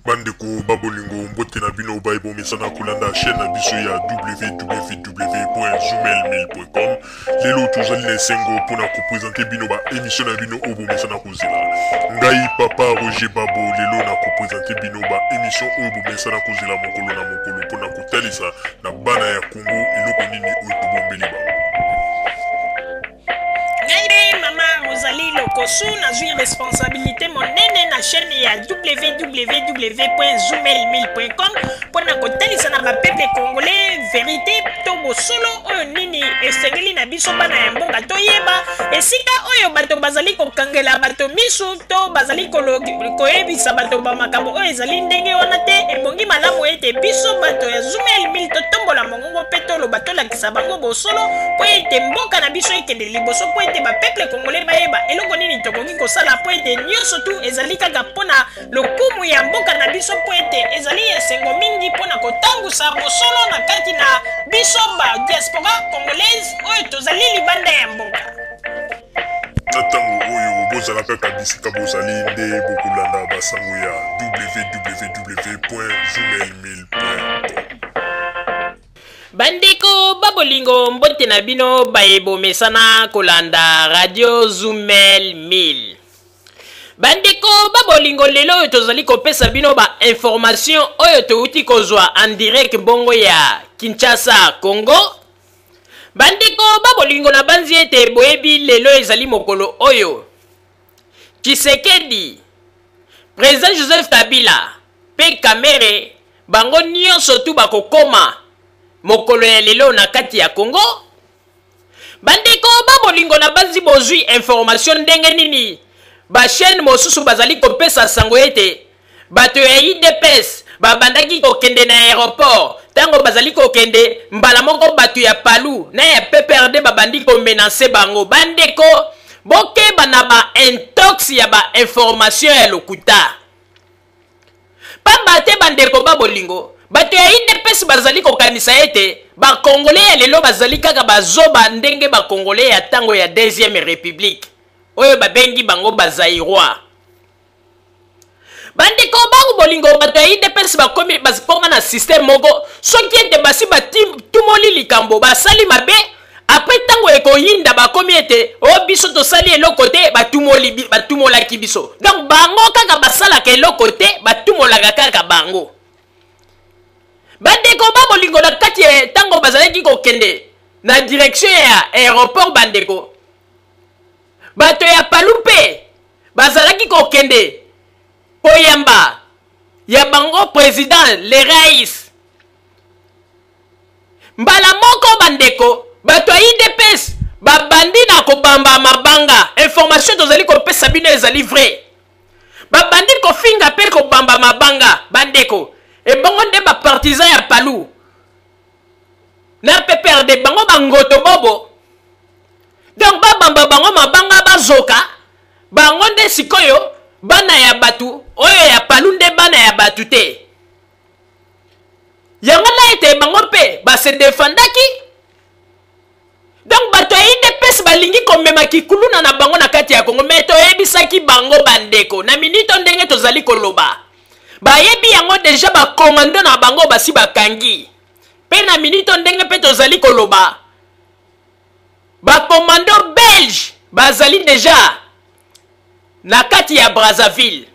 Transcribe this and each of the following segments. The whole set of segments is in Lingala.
Bandeko ba bolingo, mbote na bino baye bomesana kolanda chaîne na biso ya www.zoomail1000.com. Lelo tozali na esengo mpona kopresente bino ba émission na bino oyo bomesana kozela. Ngai papa Roger Babo lelo na kopresente bino ba émission oyo bomesana kozela mokolo na mokolo mpona kotalisa na bana ya Congo eloko nini oyo tobombeli bango. Ngai mpe mama Rosalie Lokosu nazwi responsabilité monene na chaîne ya www.zoomail1000.com mpo na kotalisa na bapeuple congolais verité to bosolo oyo nini esengeli na biso bana ya mboka toyeba esika oyo bato bazali kokangela bato misu to bazali koyebisa bato ba makambo oyo ezali ndenge wana te. Ebongi malamu ete biso bato ya Zoomail 1000 totombola mongongo mpe toloba, tolakisa bango bosolo mpo ete mboka na biso ekende liboso, mpo ete bapeuple congolais bayeba eloko nini tokoki kosala, mpo ete nyonso tu ezali kaka mpo na lokumu ya mboka na biso, mpo ete ezali esengo mingi mpo na kotangusa bosolo na kati na biso ba diaspora congolaise oyo tozali libanda ya mboka. Na ntango oyo bozala kaka bisika bozali nde bokolanda basango ya www.zoomail1000.com. Bandeko ba bolingo, mbote na bino baye bomesana kolanda radio Zumel 1000. Bandeko ba bolingo, lelo oyo tozali kopesa bino ba information oyo touti kozwa en direct bongo ya Kinshasa, Congo. Bandeko ba bolingo, na banzi ete boyebi lelo ezali mokolo oyo Tshisekedi, President Joseph Kabila pe Kamerhe bango nyonso tu bakokoma mokolo ya lelo na kati ya Congo. Bandeko ba bolingo, na banzi bozwi information ndenge nini ba chaîne mosusu bazali kopesa sango ete bato ya UDPS babandaki kokende na aéroport. Ntango bazali kokende, mbala moko bato ya Palu na ya PPRD babandi komenase bango. Bandeko, bokeba na ba intox ya ba information ya lokuta, pamba te bandeko ba bolingo, bato ya UDPS bazali kokanisa ete bakongole ya lelo bazali kaka bazoba ndenge bakongole ya ntango ya deuxième république oyo babengi bango bazaïrois. Bandeko bangu bolingo, bato ya UDPS bakomi bakoma na système moko, soki ete basi batumoli likambo, basali mabe, apres ntango ekoyinda bakomi ete o oh, biso tosali eloko te, batumoli, batumolaki biso. Donc bango kaka basalaka eloko te, batumolaka kaka bango. Bandeko ba bolingo, na kati ya ntango bazalaki kokende na direction ya aéroport, bandeko, bato ya Palu mpe bazalaki kokende koyamba ya bango président le rais. Mbala moko, bandeko, bato ya UDPS babandi na kobamba mabanga. Information tozali kopesa bino ezali vrai. Babandi kofinga mpe kobamba mabanga, bandeko. Ebongo nde bapartisan ya Palu na PPRD bango bangoto bobo, donc babamba bango mabanga, bazoka bango nde sikoyo bana ya bato oyo ya Palu nde bana ya bato te. Yango na ete bango mpe base defandaki. Donc bato ya UDPS balingi komema kikuluna na bango na kati ya Kongo, me toyebisaki bango, bandeko, na minito ndenge tozali koloba, bayebi yango deja, bakomando na bango basi bakangi. Mpe na minito ndenge mpe tozali koloba, bakomando belge bazali deja na kati ya Brazzaville,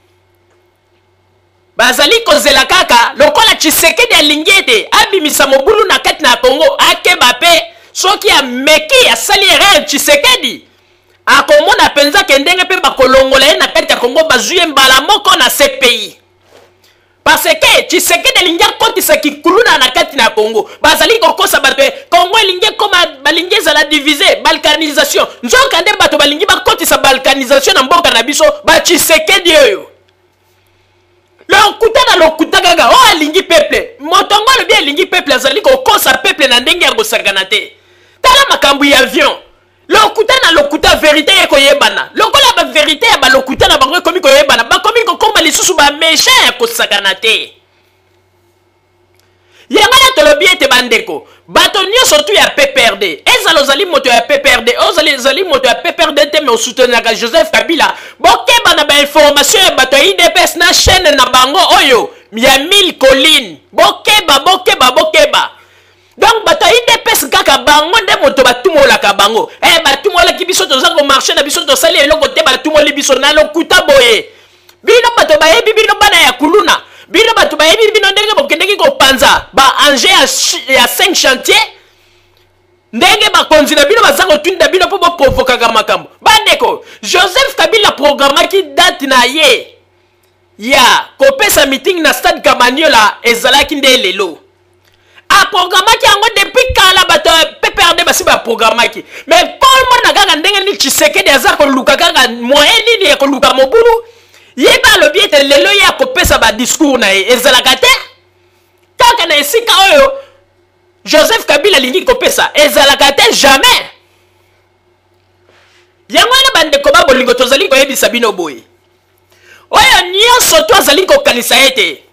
bazali kozela kaka lokola Tshisekedi alingi ete abimisa mobulu na kati na Kongo. Akeba mpe soki ameki asali erreur, Tshisekedi akomona mpenza ke ndenge mpe bakolongola ye na kati ya Kongo, bazwi ye mbala moko na CPI, parce que Tshisekedi alingi akotisa kikuluna na kati na Kongo. Bazali kokosa bato, Kongo elingi ekoma, balingi ezala divise, balkanisation. Nzoka nde bato balingi bakotisa balkanisation na mboka na biso, ba Tshisekedi oyo lokuta na lokuta kaka oyo alingi peuple. Moto yango alobi alingi peuple, azali kokosa peuple na ndenge ya kosakana te. Tala makambo ya avion, lokuta na lokuta, verite ekoyebana. Lokola baverite ya balokuta na bango ekomi koyebana, bakomi kokoma lisusu baméchant ya kosakana te. Yango na tolobi ete bandeko, bato nyonso tu ya PPRD, ezala ozali moto ya PPRD, ozali ezali moto ya PPRD te, me osoutenaka Joseph Kabila, bokeba na bainformation ya bato ya UDPS na chaîne na bango oyo. ya mille colline. Bokeba, bokeba, bokeba. Donc bato ya UDPS kaka bango nde moto batumolaka bango. Batumolaki biso, toza komarche na biso, tosali eloko te, batumoli biso na lokuta boye. Bino bato bayebi bino bana ya kuluna, bino bato bayebi bino ndenge bokendeki kopanza ba engin ya 5 chantier, ndenge bakonzi na bino baza kotunda bino mpo boprovokaka makambo. Bandeko, Joseph Kabila programmaki date na ye ya kopesa meeting na stade Kamanyola ezalaki nde lelo. Aprogramaki yango depuis kala, bato ya PPRD basi baprogramaki. Mais mpo mona kaka ndenge nini Tshisekedi aza koluka kaka moyen nini ya koluka mobulu, ye mpe alobi ete lelo ye akopesa badiscours na ye ezalaka te kaka na esika oyo Joseph Kabila alingi kopesa, ezalaka te jamais. Yango wana bandeko ba bolingo, tozali koyebisa bino boye, oyo nyonso to azali kokanisa ete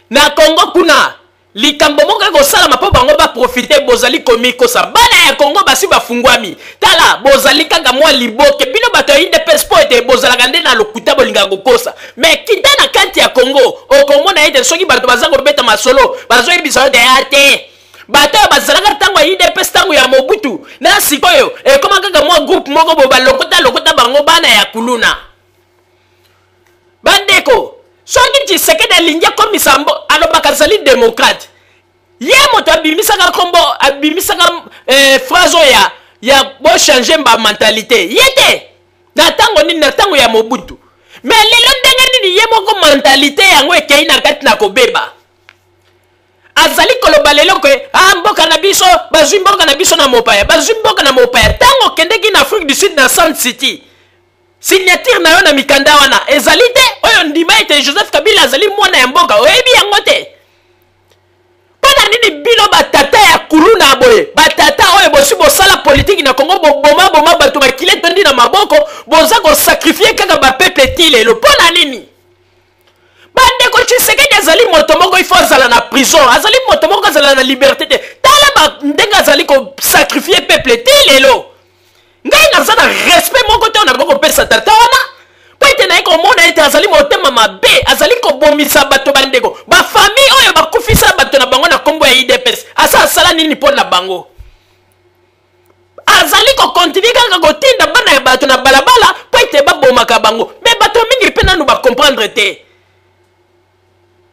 na Kongo kuna likambo moko ekosalama mpo bango baprofite, bozali komikosa. Bana ya Kongo basi bafungwami. Tala, bozali kaka mwa liboke bino bato ya UDPS, mpo ete bozalaka nde na lokuta, bolingaka kokosa. Me kita na kati ya Kongo, okomona ete soki bato baza kobeta masolo, bazoyebisa yo te ya te bato oyo bazalaka ntango ya UDPS, ntango ya Mobutu na sikoyo, ekoma kaka mwa groupe moko boye balokota lokota bango bana ya kuluna. Bandeko, soki Tshisekedi alingi akomisa mbo, alobaka azali démocrate, ye moto abimisaka nkombo, abimisaka phrase oyo ya bochange ba mentalité ye te na ntango nini, na ntango ya Mobutu. Me lelo ndenge nini ye moko mentalité yango ekei na kati na kobeba? Azali koloba lelo ke mboka na biso bazwi mboka na biso na mopaya, bazwi mboka na mopaya. Ntango okendeki na Afrique du Sud na Sun City, signature na yo na mikanda wana ezali te oyo ndima ete Joseph Kabila azali mwana ya mboka, oyebi yango te. Mpo na nini bino batata ya kuluna boye, batata oyo bosi bosala politiki na Kongo, boboma boma bato, makili etondi na maboko, boza kosakrifie kaka bapeuple ti lelo? Mpo na nini? Bandeko, Tshisekedi azali moto moko ifo azala na prison, azali moto moko azala na liberté te. Tala ndenge azali kosakrifie peuple ti lelo. Ngai naza na respect moko te oyo nakoki kopesa tata wana, mpo ete naye komona ete azali motema mabe, azali kobomisa bato. Bandeko, bafamille oyo bakufisa bato na bango na nkombo ya UDPS, asa asala nini mpo na bango? Azali kokontinue kaka kotinda bana ya bato na balabala mpo ete babomaka bango. Me bato mingi mpe nanu bakomprendre te.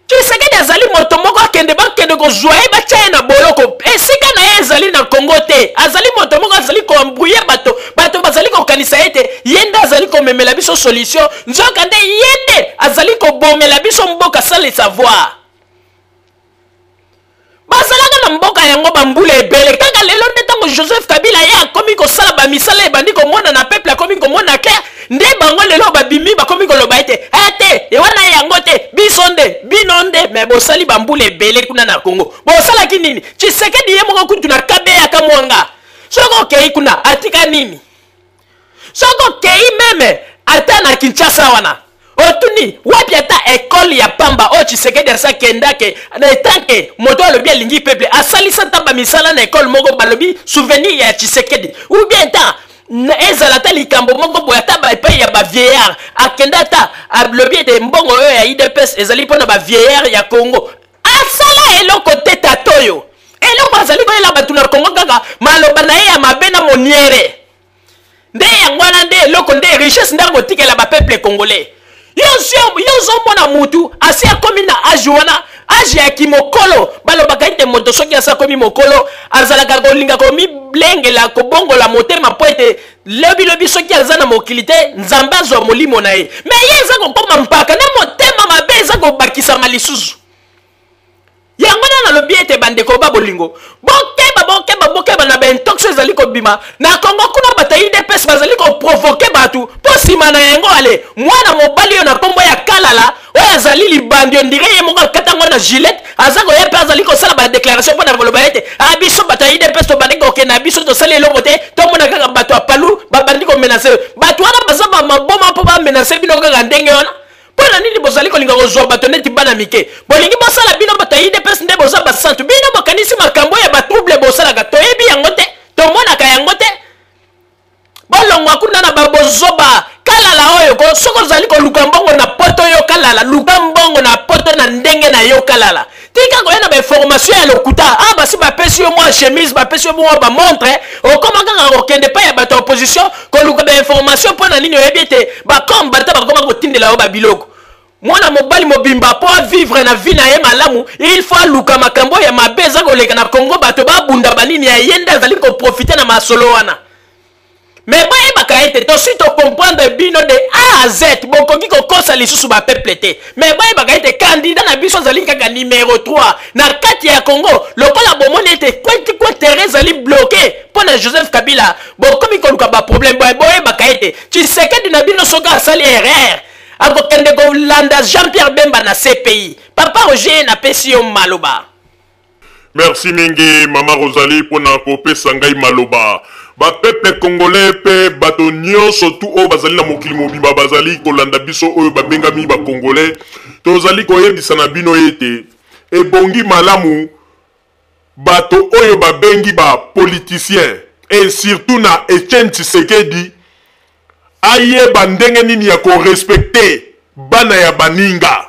Tshisekedi azali moto moko akende, bakende kozwa ye, batya ye na boloko, esika na ye ezali na Kongo te. Azali moto moko azali koembrouye bato. Bato bazali kokanisa ete ye nde azali komemela biso solution, nzoka nde ye nde azali kobomela biso mboka sans le savoir. Bazalaka na mboka yango bambula ebele, kaka lelo nde ntango Joseph Kabila ye akomi kosala bamisala, ebandi komona na peuple, akomi komona clair, nde bango lelo babimi, bakomi koloba ete te ewana yango te, biso nde, bino nde. Me bosali bambula ebele kuna na Kongo, bosalaki nini? Tshisekedi ye moko kutu na Kabeya Kamwanga, soki okei kuna atika nini? Soki okei meme ata na Kinshasa wana, otuni wapi ata ekole ya pamba oyo Tshisekedi asakendake etanke moto alobi alingi peuple, asalisa ata bamisala na ekole moko balobi souvenir ya Tshisekedi, ou bien ta ezala ata likambo moko boye, ata epai ya bavieillard akende, ata alobi ete mbongo oyo ya UDPS ezali mpona bavieillard ya Congo, asala eloko te. Tata oyo eloko azali koyela bato na Kongo kaka maloba na ye ya mabe na moniere nde yango wana nde eloko nde richesse nde akotikela bapeuple congolais. Yo ozomona mutu asi akomi na age wana, age ya kimokolo. Balobaka ete moto soki asi akomi mokolo azalaka kolinga komilengela, kobongola motema, mpo ete lobilobi soki aza na mokili te, Nzambe azwa molimo na ye. Me ye eza kokoma mpaka na motema mabe eza kobakisama lisusu. Yango wana nalobi ete bandeko ba bolingo, bokeba, bokeba, bokeba na baintox ezali kobima na Kongo kuna. Bato ya UDPS bazali koprovoke bato mpo nsima na yango ale mwana mobali oyo na nkombo ya Kalala, oyo azali libandi, ondire ye moko akatango na Gillette, aza koya mpe azali kosala badéclaration mpo na koloba ete biso bato ya UDPS tobandi kokende na biso, tosali eloko te, tomona kaka bato ya Palu babandi komenacer bato wana. Baza bamaboma mpo bamenacer bino kaka ndenge wana. Mpo na nini bozali kolinga kozwa bato neti bana mike? Bolingi bosala bino bato ya UDPS nde boza basantu. Bino bokanisi makambo ya batrouble bosalaka toyebi yango te, tomonaka yango te? Bolongwa kuna na babozoba. Kalala oyo, soki ozali koluka mbongo na poto, yo Kalala, luka mbongo na poto na ndenge na yo. yo kalala. Tika koya na bainformation ya lokuta. Ah, basi bapesi yo mwa chemise, bapesi yo mwa bamontre, okoma kaka kokende epai ya bato ya opposition koluka bainformation. Mpo na nini? Oyebi ete bakombata bakoma kotindela yo babiloko. Mwana mobali mobimba, mpo avivre na vie na ye malamu, il faut aluka makambo ya mabe eza koleka na Congo, bato babunda banini ya ye nde azali koprofite na masolo wana. Me boyebaka ete tosi tocomprendre bino de A à Z, bokoki kokosa lisusu bapeuple te. Me boyebaka ete kandida na biso azali kaka numero 3 na kati ya Congo. Lokola bomoni ete kwetikwe terrain ezali bloqué mpo na Joseph Kabila, bokomi koluka baproblème. Boyebaka ete Tshisekedi na bino, soki asali erreur, akokende kolanda Jean-Pierre Bemba na CPI. Papa Roger, napesi yo maloba. Merci mingi, mama Rosalie, mpona kopesa ngai maloba. Bapeuple congolais mpe bato nyonso tu oyo bazali na mokili mobimba bazali kolanda biso, oyo babengami bacongolais, tozali koyebisa na bino ete ebongi malamu bato oyo babengi bapoliticien et surtout na Etienne Tshisekedi ayeba ndenge nini ya korespecte bana ya baninga,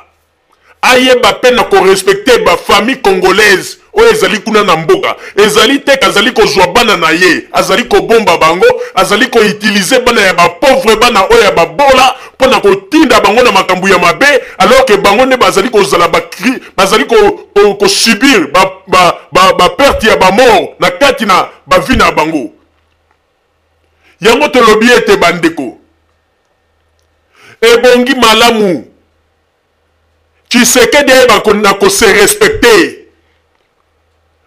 ayeba mpe na korespecte bafamille congolaise oyo ezali kuna na mboka. Ezali te azali kozwa bana na ye, azali kobomba bango, azali koutiliser bana ya bapauvre, bana oyo ya babola, mpo na kotinda bango na makambo ya mabe, alors ke bango nde bazali kozala bacri, bazali kosubir baperte ba, ba, ba ya bamort na kati na bavie na bango. Yango tolobi ete, bandeko, ebongi malamu Tshisekedi ayeba na kose respecter.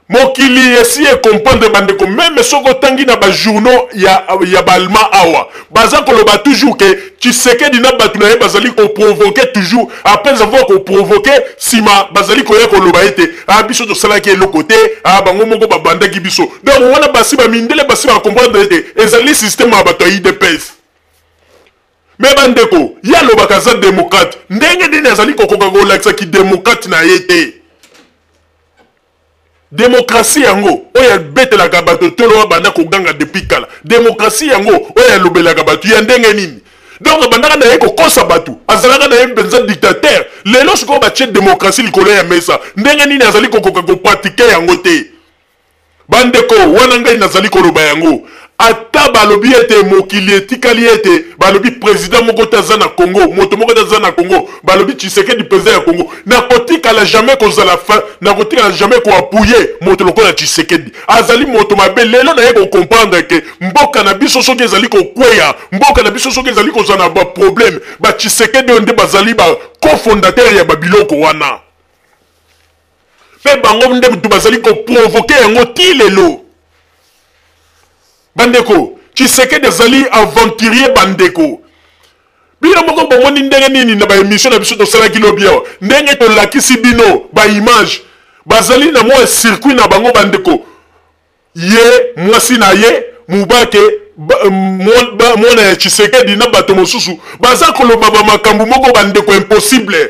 Mokili esi ecomprendre, bandeko. Même soki otangi na bajournaux ya baallemand awa, baza koloba toujours ke Tshisekedi na bato na ye bazali koprovoke toujours. Après avoir koprovoke, nsima bazali koya koloba ete ah, biso tosalaki eloko te, ah, bango moko babandaki biso. Donc wana basi bamindele basi bacomprendre ete ezali système ya bato ya UDPS. Me bandeko, ye alobaka aza démocrate, ndenge nini azali kokoka kolakisa kidémocrate na ye te? Démocratie yango oyo abetelaka bato tolo, abanda koganga depuis kala, démocratie yango oyo alobelaka bato ya ndenge nini? Donc abandaka na ye kokosa bato, azalaka na ye mpenza dictateur. Lelo sikoyo batie démocratie likolo ya mesa, ndenge nini azali kokoka kopratike yango te? Bandeko, wana ngai nazali koloba yango, ata balobi ete mokili etikali ete balobi président moko te aza na Congo, moto moko te aza na Congo, balobi Tshisekedi président ya Congo, nakotikala jamais kozala fa, nakotikala jamais koappuyer moto lokola Tshisekedi. Azali moto mabe. Lelo naye kocomprendre ke mboka na biso soki ezali kokweya, mboka na biso soki ezali kozala na baproblème, batshisekedi oyo nde bazali bacofondateur ya babiloko wana, mpe bango nde mutu bazali koprovoke yango ti lelo. Bandeko, Tshisekedi azali aventurier. Bandeko, bino moko bomoni ndenge nini na baémission na biso tosalaki lobi awa, ndenge tolakisi bino baimage bazali na mwa circuit na bango. Bandeko, ye mwasi na ye Mubake, mwana ya Tshisekedi na bato mosusu baza koloba bamakambo moko, bandeko, impossible.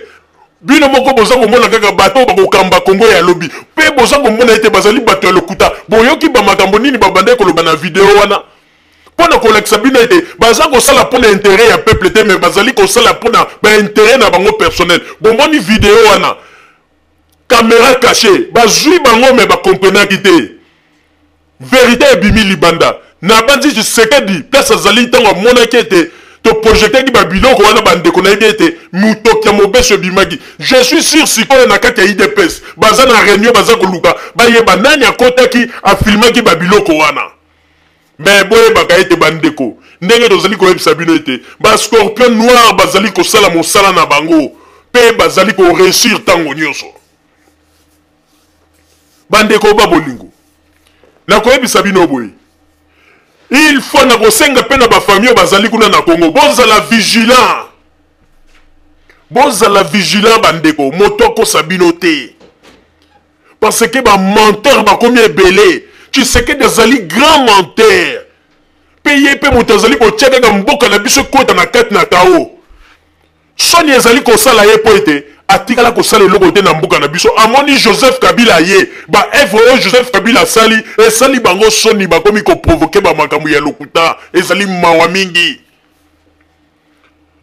Bino moko boza komona kaka bato oyo bakokamba Kongo ya lobi, mpe boza komona ete bazali bato ya lokuta. Boyoki bamakambo nini babandaki koloba na video wana mpo na kolakisa bino ete baza kosala mpo na intérêt ya peuple te, me bazali kosala mpo na baintérêt na bango personnel. Bomoni video wana, caméra caché, bazwi bango, me bakomprenaki te. Vérité ebimi libanda. Na bandi Tshisekedi place azali, ntango amonaki ete toprojetaki babiloko wana, bandeko, nayebi ete motoki ya mobeso ebimaki. Je suis sûr, sikoyo na kati ya UDPS baza na réunion, baza koluka bayeba nani akotaki, afilmaki babiloko wana. Me boyebaka ete, bandeko, ndenge tozali koyebisa bino ete bascorpion noir bazali kosala mosala na bango mpe bazali koréussir ntango nyonso. Bandeko ba bolingo, nakoyebisa bino boye, il faut na kosenga mpe na bafamille oyo bazali kuna na Congo, bozala vigilant, bozala vigilant, bandeko. Moto akosa bino te, parce que bamenteur bakomi ebele. Tshisekedi azali grand menteur, mpe ye mpe moto azali kotia kaka mboka na biso ekota na kati na kao. Soni ezali kosala ye mpo ete atikala kosala eloko te na mboka na biso. Amoni Joseph Kabila, ye baevre oyo Joseph Kabila asali esali bango soni, bakomi koprovoke bamakambo ya lokuta. Ezali mawa mingi.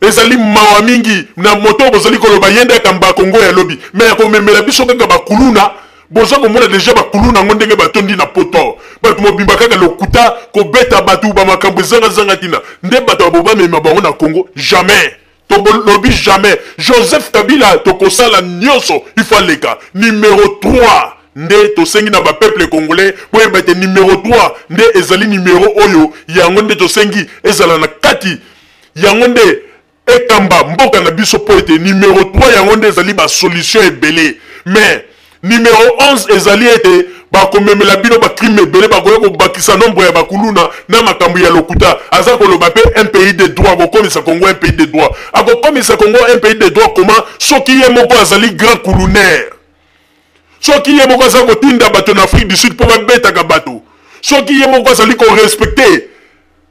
Ezali mawa mingi na moto oyo bozali koloba ye nde akamba Congo ya lobi, mais akomemela biso kaka bakuluna. Boza komona deja bakuluna yango ndenge batondi na poto, bato mobimba kaka lokuta, kobeta bato ba makambo ezanga zanga tina. Nde bato ya bobamema bango na Congo jamais. Tolobi jamais. Joseph Kabila tokosala nyonso, il faut aleka numero 3. Nde tosengi na ba peuple congolais boyeba ete numero 3 nde ezali numero oyo, yango nde tosengi ezala na kati, yango nde ekamba mboka na biso, mpo ete numero 3 yango nde ezali ba solution ebele. Mais numero 11 ezali ete bakomemela bino ba crime ebele, bakoya kobakisa nombre ya bakuluna na makambo ya lokuta. Aza koloba pe un pays de droit, akokomisa Congo un pays de droit. Akokomisa Congo un pays de droit comment soki ye moko azali grand kulunaire? Soki ye moko aza kotinda bato na Afrique du Sud mpo babetaka bato, soki ye moko azali korespecte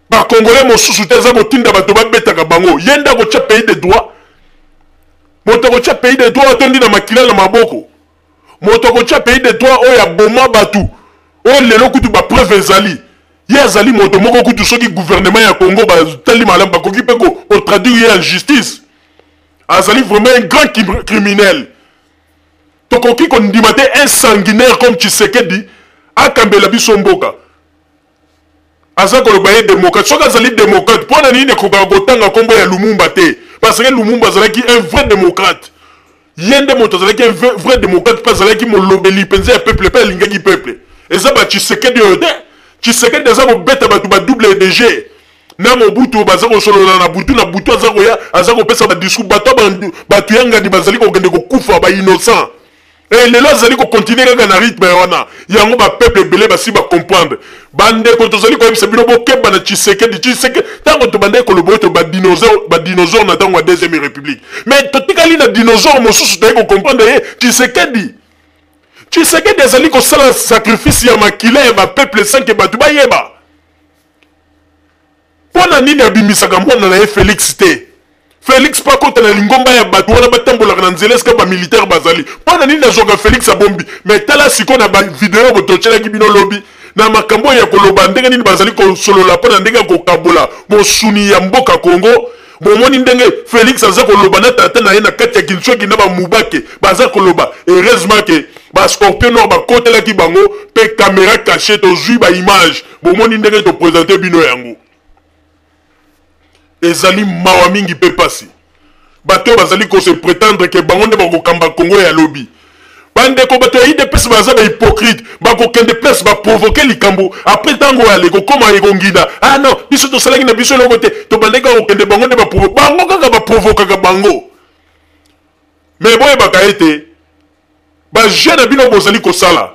ba Congolais mosusu te, aza kotinda bato babetaka bango, ye nde akotia pays de droit? Moto akotia pays de droit atondi na makila na maboko. Moto akotia pays de droit oyo aboma bato, oyo lelo kutu ba preuve ezali. Ye azali moto moko kutu soki gouvernement ya Congo batali malamu bakoki mpe kotraduire ye en justice. Azali vraiment un grand criminel. Tokoki kondima te un sanguinaire comme Tshisekedi akambela biso mboka. Aza koloba ye démocrate. Soki azali démocrate, mpo na nini akokaka kotanga nkombo ya Lumumba te? Parce que Lumumba azalaki un vrai démocrate. Ye nde moto azalaki un vrai démocrate mpe azalaki molobeli mpenza ya peuple mpe alingaki peuple. Eza ba Tshisekedi oyo te. Tshisekedi aza kobeta bato ba double DG. Na Mobutu baza kosolola na butu na butu, aza koya, aza kopesa ba discours, bato bato ya ngadi bazali kokende kokufa, ba innocent. Et lelo azali kokontinue kaka na rythme wana. Yango ba peuple ebele basi ba comprendre. Bandeko, tozali koyebisa bino bokeba na Tshisekedi. Tshisekedi, ntango tobandaki koloba oyo ba dinosaure, ba dinosaure na ntango ya deuxième république, mais totikali na dinosaure mosusu, toyei kocomprendre ye Tshisekedi. Tshisekedi azali kosala sacrifice ya makila ya ba peuple sans que bato bayeba. Mpo na nini abimisaka mwana na ye Felix te? Felix mpo akota na lingomba ya bato wana batambolaka na nzela esika ba militaire bazali. Mpo na nini azwaka Felix abombi? Mais tala sikoyo na ba video bototyelaki bino lobi na makambo oyo ya koloba ndenge nini bazali kosolola mpo na ndenge ya kokabola mosuni ya mboka Congo. Bomoni ndenge Felix aza koloba na tata na ye na kati ya Kinshweki na bamubake baza koloba. Heureusement ke ba Scorpion Noir bakotelaki bango mpe camera cachée, tozwi ba image. Bomoni ndenge topresente bino yango. Ezali mawa mingi mpe pasi. Bato oyo bazali ko se prétendre ke bango nde bakokamba Congo ya lobi. Bandeko, bato ya UDPS baza ba hypocrite, bakokende place ba provoquer likambo, après ntango ya leko koma ekongina. Ah non, biso tosalaki na biso eloko te, tobandaki kaka kokende, bango nde ba provo-, bango kaka ba provokaka bango. Mais boyebaka ete ba jeu na bino bozali kosala,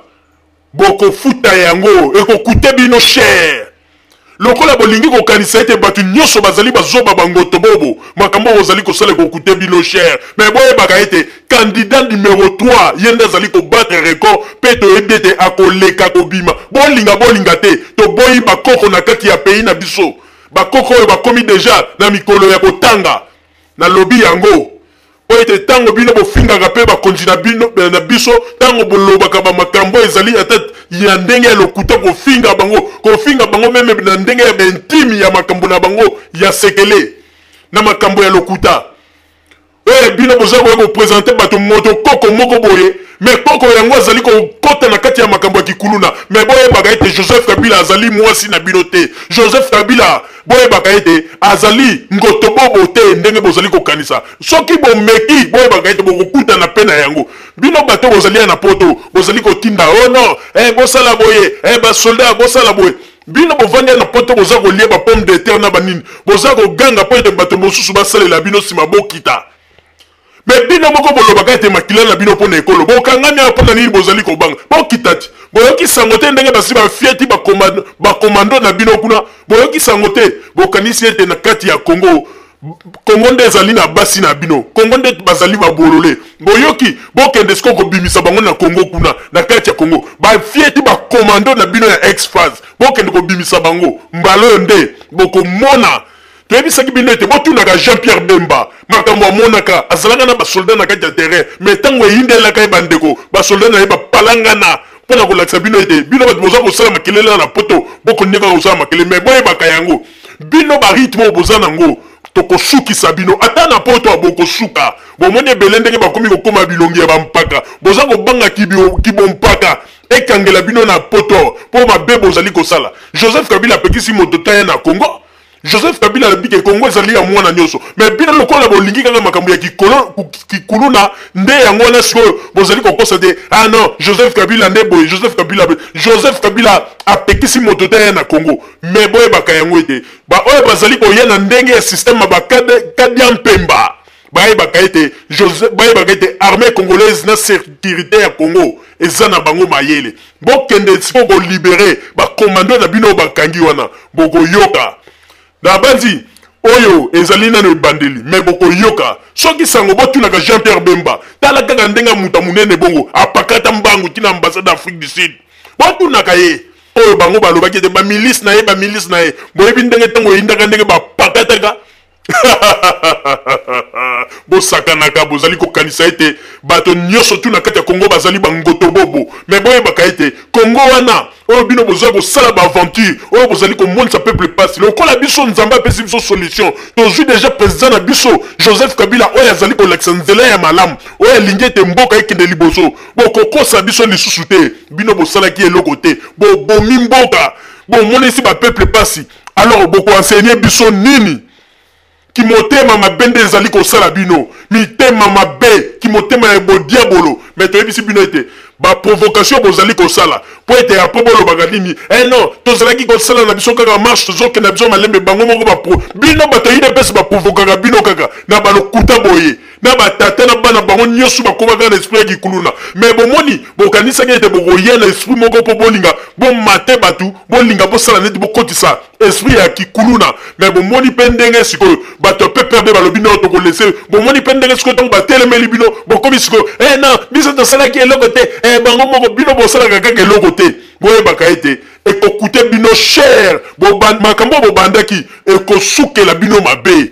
bokofuta yango, ekokute bino cher. Lokola bolingi kokanisa ete bato nyonso bazali bazoba bangoto bobo, makambo oyo bozali kosala ekokute bino cher. Mais boyebaka ete candidat numero 3 ye nde azali kobattre record mpe toyebi ete akoleka kobima. Bolinga bolinga te, toboyi bakoko na kati ya pays na biso. Bakoko oyo bakomi deja na mikolo ya kotanga. Nalobi yango mpo ete ntango bino bofingaka mpe bakonzi na bino, na biso, ntango bolobaka ba makambo ezali ata ya ndenge ya lokuta, kofinga bango, kofinga bango meme na ndenge ya baintime ya makambo na bango ya sekele, na makambo ya lokuta oyo bino boza koya kopresente bato moto koko moko boye, me koko yango azali kokota na kati ya makambo ya kikuluna. Me boyebaka ete Joseph Kabila azali mwasi na bino te. Joseph Kabila, boyebaka ete azali ngotobobo te ndenge bozali kokanisa. Soki bomeki, boyebaka ete bokokutana pe na yango. Bino bato bozali ya na poto, bozali kotinda, oh non, eh, bosala boye, eh, ba soldat bosala boye. Bino bovandi ya na poto, boza kolia ba pomme de terre na banini, boza koganga po ete bato mosusu basalela bino nsima bokita. Me bino moko bolobaka ete makila na bino mpo na ekolo. Bokangami awa mpo na nini? Bozali kobanga. Bokita ti. Boyoki sango te ndenge basi bafieti bakomando na bino kuna? Boyoki sango te? Bokanisi ete na kati ya Congo, Congo nde ezali na basi na bino. Congo nde bazali babolole. Boyoki? Bokende sikoyo kobimisa bango na Congo kuna, na kati ya Congo. Bafieti bakomando na bino ya ex-phase. Bokende kobimisa bango. Mbala oyo nde bokomona. Toyebisaki bino ete botunaka Jean-Pierre Bemba makambo amonaka, azalaka na basoldat na kati ya terrain, mais ntango eyindelaka ye bandeko, basoldat na ye bapalangana mpo na kolakisa bino ete bino bato boza kosala makelele na poto, bokondi kaka kosala makelele, mais boyebaka yango bino ba rythme oyo boza nango. Tokosukisa bino ata na poto ya bokosuka. Bomoni ebele ndenge bakomi kokoma bilongi ya bampaka. Boza kobanga kibompaka ekangela bino na poto mpo mabe bozali kosala. Joseph Kabila apekisi moto taya na Congo. Joseph Kabila alobi ke Congo ezali ya mwana nyonso. Mais bino lokola bolingi kaka makambo ya kikolo kikuluna nde yango wana sikoyo bozali kokosa te. Ah non, Joseph Kabila nde boye, Joseph Kabila Joseph Kabila apekisi moto te aya na Congo. Mais boyebaka yango ete ba oyo bazali koya na ndenge ya système ya ba kadia mpemba bayebaka ete Joseph bayebaka ete armée congolaise na sécurité ya Congo eza na bango mayele. Bokende sikoyo kolibere bakomando na bino bakangi wana, bokoyoka. Na banzi oyo ezali nano ebandeli, me bokoyoka. Soki sango botunaka Jean-Pierre Bemba, tala kaka ndenge moto monene bongo apakata mbangu tina ambassade d'Afrique du Sud. Botunaka ye oyo bango balobaki ete bamilice na ye, bamilice na ye, boyebi ndenge ntango eyindaka ndenge bapakataka. Bosakanaka, bozali kokanisa ete bato nyonso tu na kati ya Congo bazali bangotobobo. Me boyebaka ete Congo wana oyo bino boza kosala baaventure, oyo bozali komonisa peuple pasi, lokola biso Nzambe apesi biso solution. Tozwi deja president na biso Joseph Kabila oyo azali kolakisa nzela ya malamu, oyo alingi ete mboka ekende liboso. Bokokosa biso lisusu te. Bino bosalaki eloko te, bobomi mboka, bomonisi bapeuple pasi. Alors bokoenseigner biso nini? Kimotema mabe nde ezali kosala bino, mitema mabe, kimotema ya bodiabolo. Me toyebisi bino ete baprovocation bozali kosala mpo ete apres bolobaka nini? Eh non, tozalaki kosala na biso kaka marche, tozokenda biso malembe. Bango moko bapro bino bato ya UDPS baprovokaka bino kaka na balokuta boye na batata na bana bango nyonso bakomaka na esprit ya kikuluna. Me bomoni, bokanisaki ete bokoya na esprit moko mpo bolinga bomate bato, bolinga bosala neti bokotisa esprit ya kikuluna. Me bomoni mpe ndenge sikoyo bato ya PPRD balobi no tokolese. Bomoni mpe ndenge sikoyo ntango batelemeli bino bokomi sikoyo eh non, biso tosalaki eloko te, eh bango moko bino bosalaka kaka eloko te. Boyebaka ete ekokute bino cher, makambo bobandaki ekosukela bino mabe.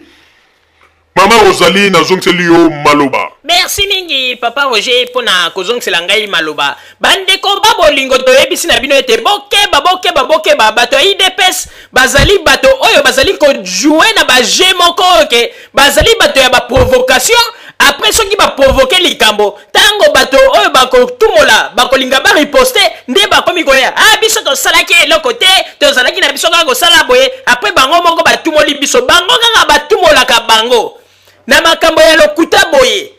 Mama Rosalie, nazongiseli yo maloba. Merci mingi papa Roger pona kozongisela ngai maloba. Bandeko ba bolingo, toyebisi na bino ete bokeba, bokeba, bokeba. Bato ya UDPS bazali bato oyo bazali kojouer na ba jeu moko oyo ke bazali bato ya ba provocation. Après soki ba provoquer likambo, tango bato oyo bakotumola bakolinga ba riposte, nde bakomi koya, ah biso tosalaki eloko te, tozalaki na biso kaka kosala boye. Après bango moko batumoli biso, bango kaka batumolaka bango na makambo ya lokuta boye.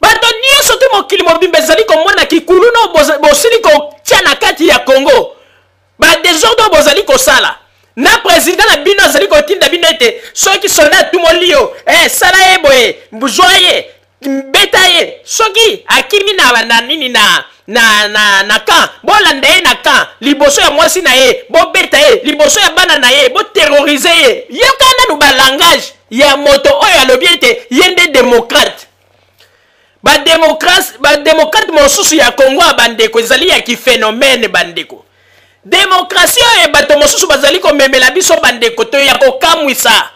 Bato nyonso te mokili mobimba ezali komona kikuluna bosili kotia na kati ya Congo, ba desordre oyo bozali kosala na president na bino azali kotinda bino ete soki soldat atumoli yo, sala ye boye, zwa ye, beta ye, soki akimi na, na nini na na na na camp, bolanda ye na camp liboso ya mwasi na ye, bobeta ye liboso ya bana na ye, boterrorize ye. Yoka nanu ba langage ya moto oyo alobi ete ye nde démocrate. Ba démocrate, ba démocrate mosusu ya Congo ya bandeko ezali ya kiphénomène bandeko. Démocratie oyo bato mosusu bazali komemela biso bandeko to ya kokamwisa.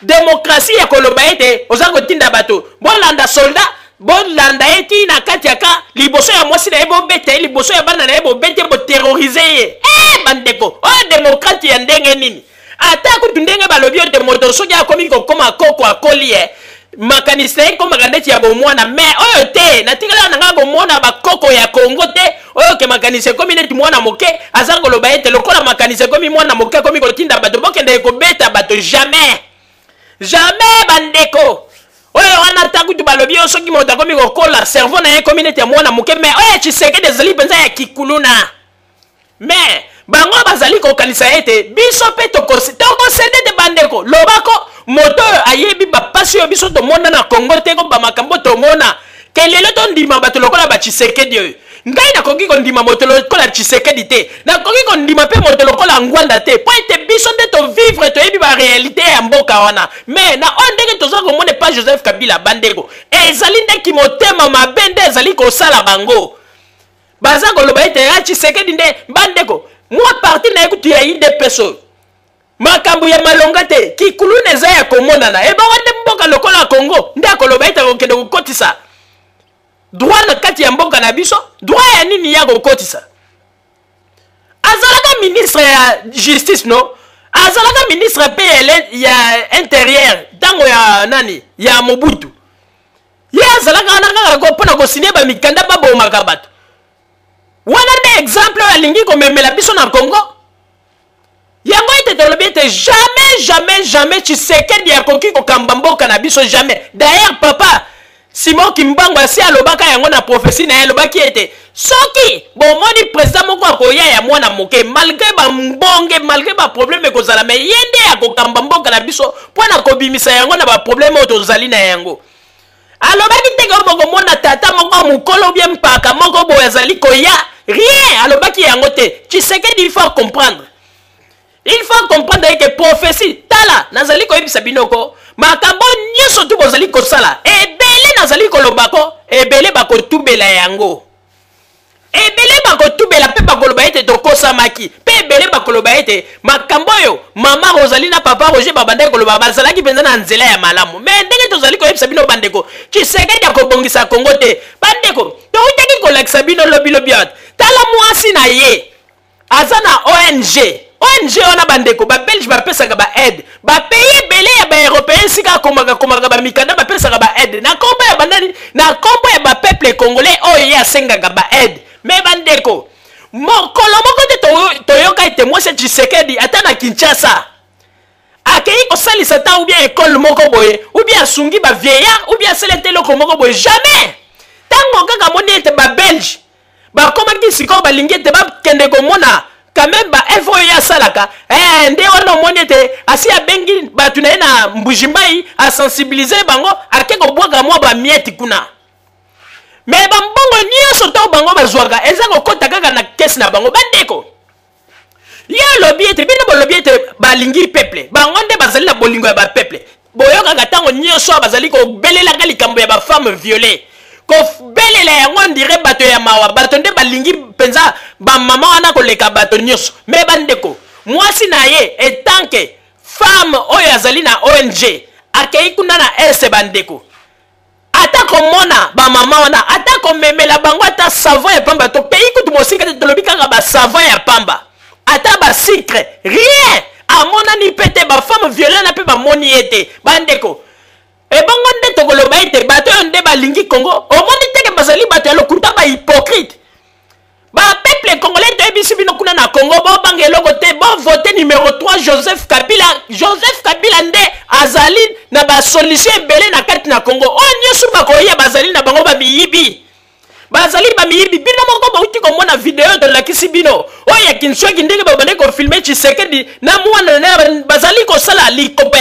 Démocratie ya koloba ete oza kotinda bato bolanda soldat, bolanda ye ti na kati ya ka liboso ya mwasi na ye, bobeta ye liboso ya bana na ye, bobete, boterrorize ye. Bandeko, oyo démocrate ya ndenge nini? Ata kutu ndenge balobi ete moto soki akomi kokoma koko akoli ye, makanisi na ye ekomaka neti ya bomwana. Me oyo te, natikala na ngai komona bakoko ya Congo te oyo ke makanisi ekomi neti mwana moke, aza koloba ete lokola makanisi ekomi mwana moke akomi kotinda bato bokende kobeta bato. Jamais, jamais bandeko. Oyo wana ata kutu balobi yo soki moto akomi kokola cerveau na ye ekomi neti ya mwana moke, me oyo ya Tshisekedi ezali mpenza ya kikuluna. Me bango bazali kokanisa ete biso mpe tokosende te bandeko. Lobako moto oyo ayebi bapasi oyo biso tomona na Congo te, ko bamakambo tomona ke lelo tondima bato lokola ba Tshisekedi oyo. Ngai nakoki kondima moto lokola Tshisekedi te, nakoki kondima mpe moto lokola Ngwanda te, po ete biso nde tovivre, toyebi ba réalité ya mboka wana. Me na oyo ndenge toza komona epa Joseph Kabila bandeko, ezali nde kimotema mabe nde ezali kosala bango. Baza koloba ete ya Tshisekedi nde bandeko, mwa parti na ye kutu ya UDPS oyo makambo ya malonga te, kikuluna eza ya komonana. Ebongo nde mboka lokola Congo nde akoloba ete akokende kokotisa droit na kati ya mboka na biso? Droit ya nini ya kokotisa? Azalaka ministre ya justice, no? Azalaka ministre mpe ya intérieur ntango ya nani, ya Mobutu. Ye azalaka wana kaka mpo na kosigner bamikanda babomaka bato wana. Nde exemple oyo alingi komemela biso na Congo yango ete tolobi ete jamais, jamais, jamais Tshisekedi akoki kokamba mboka na biso, jamais. D'ailleurs, papa Simon Kimbangu asi alobaka yango na prophétie na ye. Alobaki ete soki bomoni président moko akoya ya mwana moke, malgré bambonge, malgré baproblème ekozala, mais ye nde akokamba mboka na biso mpo na kobimisa yango na baproblème oyo tozali na yango. Alobaki te ke bokomona tata moko mokolo bien mpaka moko boye azali koya, rien, alobaki yango te. Tshisekedi, il faut comprendre, il faut comprendre que prophétie, tala, nazali koyebisa bino ko makambo nyonso tu bozali kosala ebele, nazali koloba ko ebele bakotubela yango, ebele bakotubela mpe bakoloba ete tokosamaki, mpe ebele bakoloba ete makambo oyo mama Rosalie na papa Roger babandaki koloba bazalaki mpenza na nzela ya malamu. Mais ndenge tozali koyebisa bino, bandeko, Tshisekedi akobongisa Kongo te. Bandeko, toutaki kolakisa bino lobilobi awa, tala mwasi na ye aza na ONG. ONG wana, bandeko, babelge bapesaka baaide, bapays ebele ya baeuropéen esika akomaka komaka bamikanda, bapesaka baaide na nkombo ya bandani, na nkombo ya bapeuple congolais oyo ye asengaka baaide. Mais bandeko, mokolo moko te toyoka ete mwasi ya Tshisekedi ata na Kinshasa akei kosalisa ta ou bien école moko boye, ou bien asungi bavieillard, ou bien asali ete eloko moko boye, jamais. Ntango kaka amoni ete babelge bakomaki sikoyo balingi ete bakende komona quand même baœuvre oyo ye asalaka, nde wana omoni ete asi abengi bato na ye na Mbujimai, asensibiliser bango, ake kobwaka mwa bamiettes kuna. Mais bambongo nyonso to bango bazwaka eza kokɔta kaka na caisse na bango. Bandeko, ye alobi ete bino bolobi ete balingi peuple, bango nde bazali na bolingo ya bapeuple. Boyokaka ntango nyonso bazali kobelelaka likambo ya bafemme violée, kobelela yango on dirait bato ya mawa, bato nde balingi mpenza bamama wana koleka bato nyonso. Mais bandeko, mwasi na ye etanke femme oyo azali na ONG akei kuna na Est, bandeko, ata komona bamama wana, ata komemela bango ata savon ya pamba, tokei kutu mosika te, tolobi kaka basavon ya pamba, ata basucre, rien, amonani mpe te. Bafemme violée wana mpe bamoni ye te. Bandeko, ebongo nde tokoloba ete bato oyo nde balingi Kongo? Omoni teke bazali bato ya lokuta, bahypocrite. Bapeuple congolais, toyebisi bino kuna na Congo, bobanga eloko te, bovote numéro 3, Joseph Kabila. Joseph Kabila nde azali na basolution ebele na kati na Congo. Oyo nyonso bakoya bazali na bango bamiyibi, bazali bamiyibi. Bino moko bauti komona video tolakisi bino oyo ya Kinshweki, ndenge babandaki kofilmer Tshisekedi na mwana na bazali kosala likopa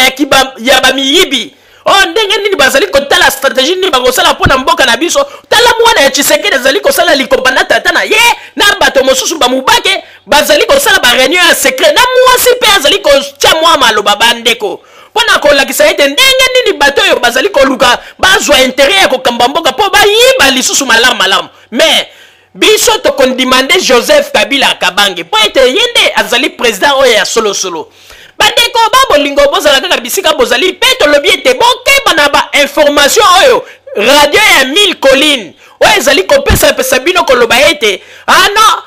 ya bamiyibi oyo, ndenge nini bazali kotala stratégie nini bakosala mpo na mboka na biso. Tala mwana ya Tshisekedi azali kosala likopa na tata na ye na bato mosusu bamubake, bazali kosala baréunion ya secret, na mwasi mpe azali kotya mwa maloba, bandeko, mpo na kolakisa ete ndenge nini bato oyo bazali koluka bazwa intérêt ya kokamba mboka mpo bayiba lisusu malamu malamu. Mais biso tokondima nde Joseph Kabila Kabange, mpo ete ye nde azali président oyo ya solosolo. Bandeko ba bolingo, bozala kaka bisika bozali, mpe tolobi ete bokeba na bainformation oyo radio ya Mille Colline oyo ezali kopesapesa bino, koloba ete ah non,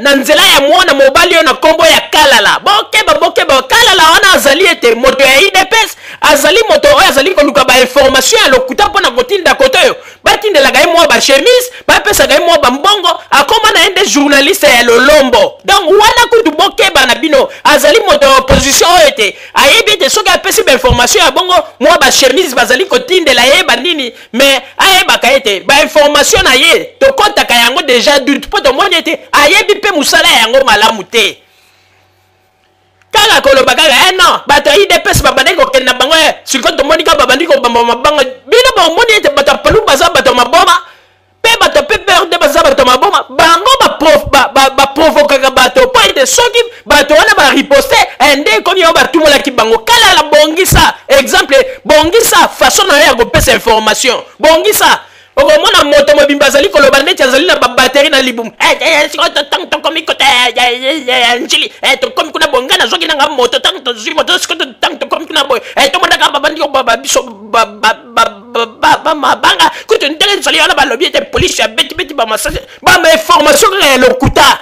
na nzela ya mwana mobali oyo na nkombo ya Kalala. Bokeba, bokeba. Kalala wana azali ete moto ya UDPS, azali moto oyo azali koluka bainformation ya lokuta mpo na kotinda kote oyo batindelaka ye mwa bachemise, bapesaka ye mwa bambongo, akóma na ye nde journaliste ya lolombo. Donc wana kutu bokeba na bino, azali moto ya opposition oyo ete ayebi ete soki apesi bainformation ya bongo, mwa bachemise bazali kotindela ye banini. Mais ayebaka ete bainformation na ye tokɔtaka yango déjà doute, mpo tomoni ete ayebi mpe mosala yango malamu te. Kaka koloba kaka non, bato ya UDPS babandaki kokende na bango, sikoyo tomoni kaka babandi kobamba mabanga. Bino bomoni ete bato ya Palu baza bato ya maboma, mpe bato ya PPRD baza bato ya maboma. Bango baprovokaka bato mpo ete soki bato wana bariposte, nde ekomi oyo batumolaki bango. Kalala, bongisa exemple, bongisa façon na yo ya kopesa information, bongisa. Okomona moto mobimba azali koloba neti azali na babatterie na libumu. Sikoyo tokomi kote Njili, tokomi kuna boye, ngai nazwaki nanga moto, ntango tozwi moto, sikoyo ntango tokomi kuna boye, tomonaka babandi biso mabanga kutu. Ndenge ezali wana, balobi ete polisi abetibeti bamasasi, bamainformation kaka ya lokuta.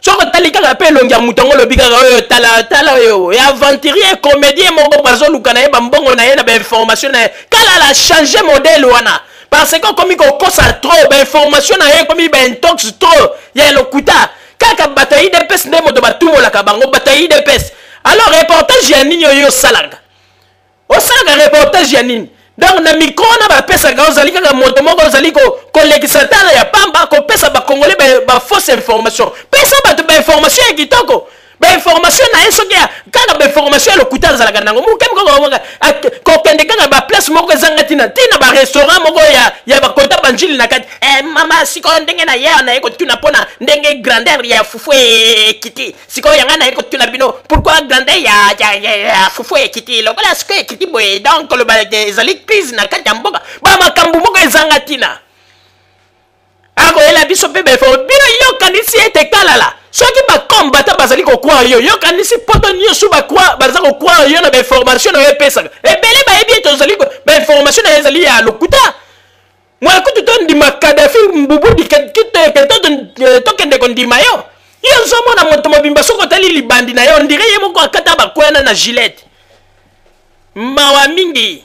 Soki otali kaka mpe elongi ya moto yango, olobi kaka oyo, tala tala oyo ya aventurier, comédien moko bazoluka na ye bambongo na ye na bainformation na ye. Kalala, change modèle wana, parce que okomi kokosa trop. Bainformation na ye ekomi baintox trop ya lokuta. Kaka bato ya UDPS nde moto batumolaka bango, bato ya UDPS. Alors reportage ya nini oyo osalaka? Osalaka reportage ya nini? Donc na micro wana bapesaka, ozali kaka moto moko ozali kolekisa tala ya pamba, kopesa bacongolais bafausse information. Pesa bato bainformation ya kitoko, bainformation na ye. Soki kaka bainformation ya lokuta azalaka nango moke moko, kokende kaka baplace moko ezanga ntina, ntina barestaurant moko ya bakota banjili na kati. Mama, sikoyo ndenge na ye naye kotuna mpona ndenge grandeur ya fufu ekiti. Sikoyo yanga naye kotuna bino pourquoi grandeur ya fufu ekiti lokola sikoyo ekiti boye. Donc koloba ezali crise na kati ya mboka, bamakambo moko ezanga ntina. Akoyela biso mpe befo bino. Yokanisi ete Kalala, soki bakombata bazali kocroire yo, yokanisi poto nyonso baza kocroire yo na bainformation na yo epesaka. Ebele bayebi ete ozali, bainformation na yo ezali ya lokuta. Mwa kutu tondima Kadafi mbubudi tokende kondima yo. Yo ozomona moto mobimba, soki otali libandi na yo, on dirait ye moko akata bakwena na Gillette. Mawa mingi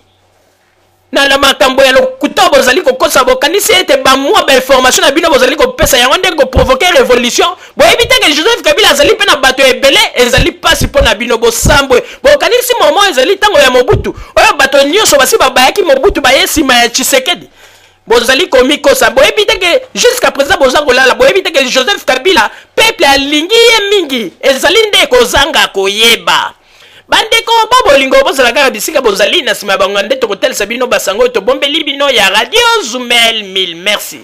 na makambo ya lokuta bozali kokosa. Bokanisi ete bamwa bainformation na bino bozali kopesa yango nde koprovoquer révolution. Boyebi te ke Joseph Kabila azali mpe na bato ebele. Ezali mpasi mpo na bino. Bosambwe. Bokanisi momo ezali ntango ya Mobutu, oyo bato nyonso basi babayaki Mobutu, baye nsima ya Tshisekedi. Bozali komikosa. Boyebi te ke jusqu'à présent boza kolala. Boyebi te ke Joseph Kabila, peuple alingi ye mingi. Ezali nde kozanga koyeba. Bandeko bo bolingo, bozala kaka bisika bozali na nsima ya bango nde tokotalisa bino basango oyo tobombeli bino ya Radio Zumel 1000. Merci.